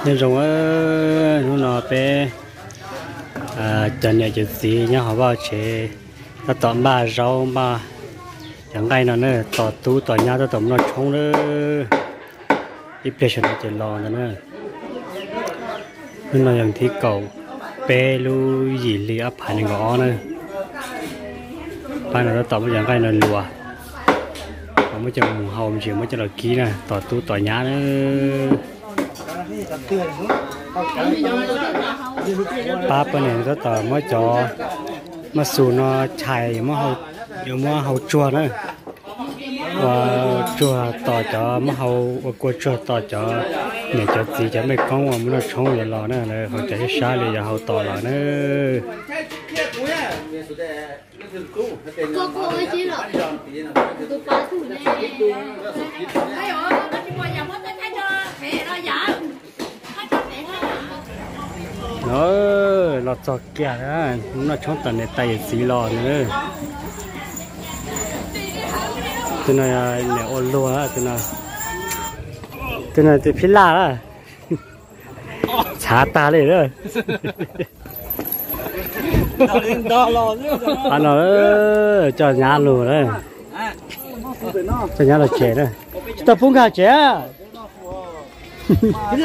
Nyob zoo, hnub no peb cov niam cov txiv nyob hauv vaj tsev tab tom npaj zaub npaj cov nqaij no na, tos tub tos nyab tab tom mus noj tshoob na. Ib pliag sawv no ces los ntawd na. Hnub no yog thib kaum peb lub yim hli ob phav nees nkaum ob na. Pab no tab tom muab cov nqaij no luas, muab coj mus hau me ntsis muab coj los kib na, tos tub tos nyab na. Pab poj niam tab tom muab cov maj xus no chais, yuav muab hau tsuag na. Ua tsuag tos cov, muab hau ua kua tsuag tos cov niam cov txiv cov mej koob uas mus noj tshoob yuav los na, lawv hau cov sib sab li yuav hau tos los na. Los txog kiag, noj tshoob tom niam tais yawm txiv los na. Tus no niam ua luag, tus no tus phib laj, txhav tag li lawm. Qhov no coj nyab lug lawm, coj nyab lug tsev lawm. Tsis tau pub nkag tsev. Tsis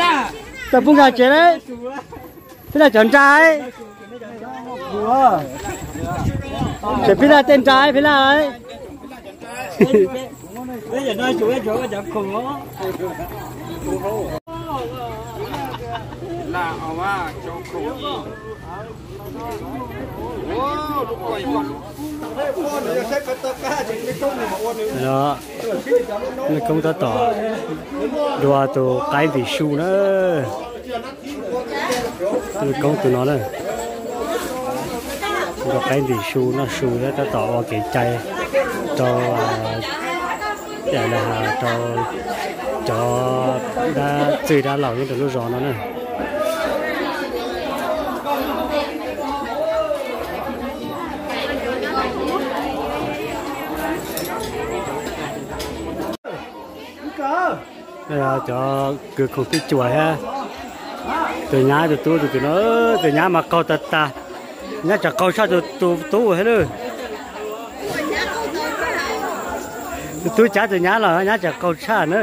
tau pub nkag tsev lawm. Phib laj cov nra, tseem phib laj tej nra phib laj. Mej koob tab tom dua tus qaib ntim su na. Mej koob tus no na, dua qaib ntim su noj su thiab tab tom ua kev cai rau, rau cov dab txwg dab laug nyob rau lub zos no na. Cov kws khoom tib cuam thiab. Tus nyab tus tub, tus no, tus nyab mas qaug tag tag, nyab tseem qaug tshaj tus tub thiab lawm. Tus tub cav tus nyab los nyab tseem qaug tshaj na.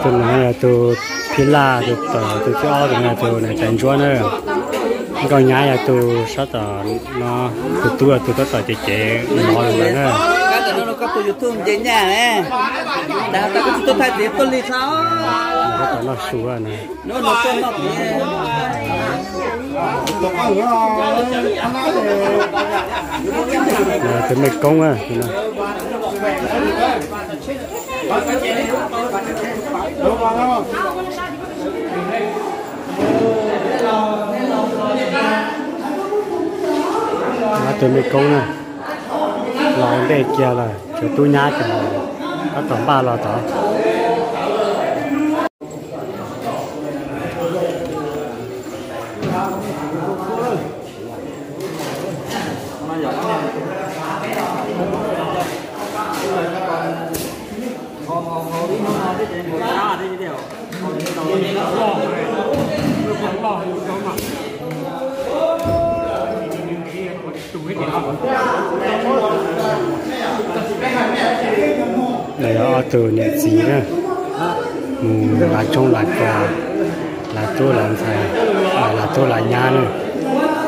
Tus no yog tus phib laj, tus thib ob, tus no yog tus niam tais ntsuab na. Nkauj nyab yog tus sab tom no, tus tub yog tus tab tom cev cev mov ntawd na. Tab tom noj su na. Tus mej koob na. Tus mej koob na, los ntej kiag lawm, tshuav tub nyab ces tab tom npaj los tod. Yog ob tug niam txiv na, mus lav tshoob lav kos, lav tub lav ntxhais, lav tub lav nyab na,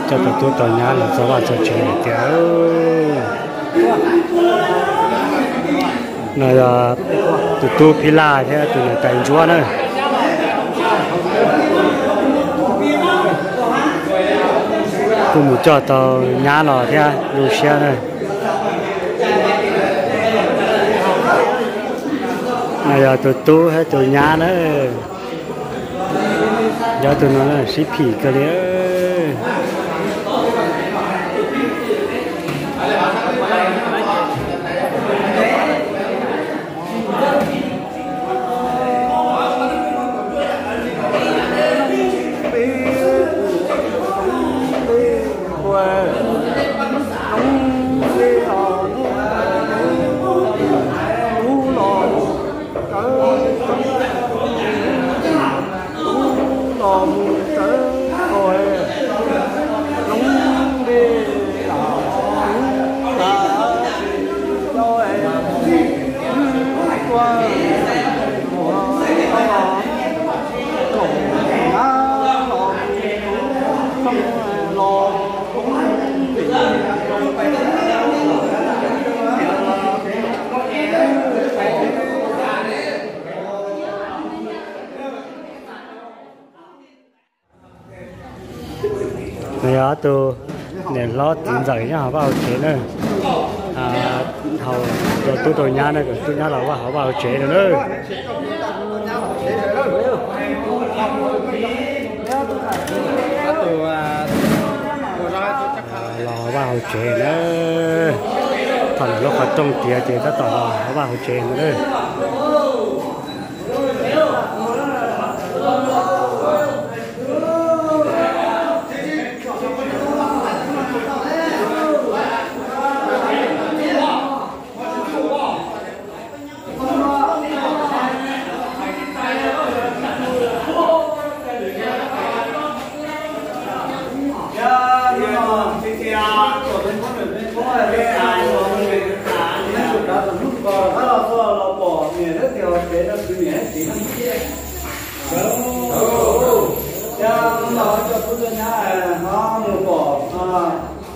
coj tau tub tau nyab los txog vaj txog tsev lawm tiag. No yog tus tub phib laj thiab tus niam tais ntsuab na. Kuj mus coj tau nyab los thiab, zoo siab na. No yog tus tub thiab tus nyab na. Yog tus no sib phim kawg li. Nws yog ob tug niam hlob txiv ntxawm nyob hauv vaj hauv tsev na. Haus rau tub rau nyab na, kom tub nyab los vaj hauv vaj hauv tsev no na. Los vaj hauv tsev na. Thaum lawv lub qhov rooj tiav ces tab tom los vaj hauv tsev no na.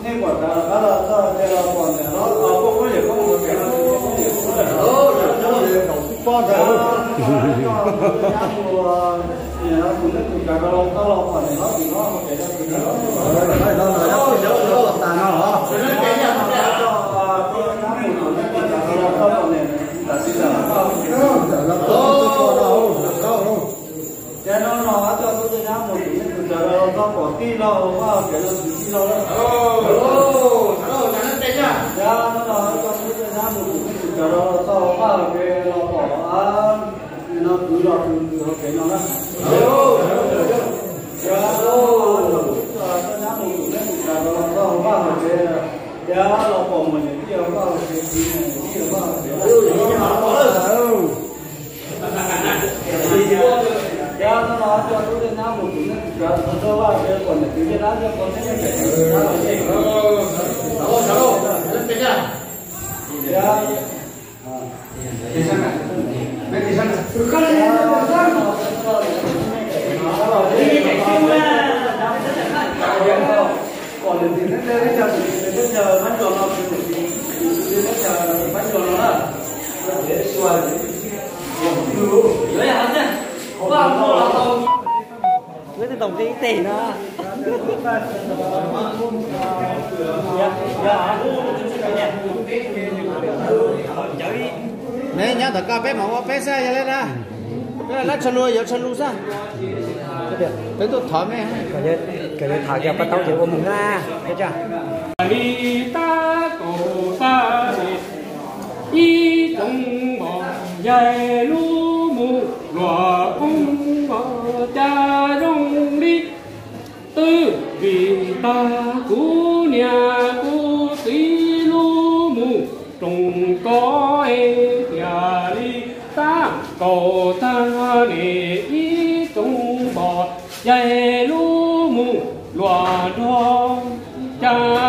Nej pom rov qab los txog ces los pom niam hlob, poj koob yawm koob ua kev no, poj koob yawm koob lawm. Niam hlob mus, nej tus tsav rau los txog los pom niam hlob tsis hlob ua kev no. Ces no no coj tub coj nyab mus tim nej tus tsav rau los txog pom tij laug vaj hauv kev no, tus tij laug. Ces no no coj tub coj nyab mus tim nej tus tsav rau los txog vaj hauv kev los pom no kwv los tus ntxhw hauv kev no na. Ces no no coj tub coj nyab mus tim nej tus tsav rau los txog vaj hauv kev, ces los pom muam niam tij vaj hauv kev, txiv niam tij vaj hauv kev. Ces no no coj tub coj nyab mus tim nej tus tsav rau los txog vaj hauv kev, pom niam tij vaj hauv kev, pom tij vaj hauv kev. Wb twb toom kiag ib teg no. Neb nyob tom ko peb mam ua peb xwb yog li na. Peb lab tshaw lus yuav tshaw lus xwb. Peb tuaj thov me. Kom yawg tham kiag paj taub ces ua mus na. Li tab kaum tag li, ib tsoom npog yaig lub mus luam poob npog cas zoo li twb vim tag kuv niam kuv txiv lub mus roos koj es tiag li tab kaum tag li, ib tsoom npog yaig lub mus luam nrog cas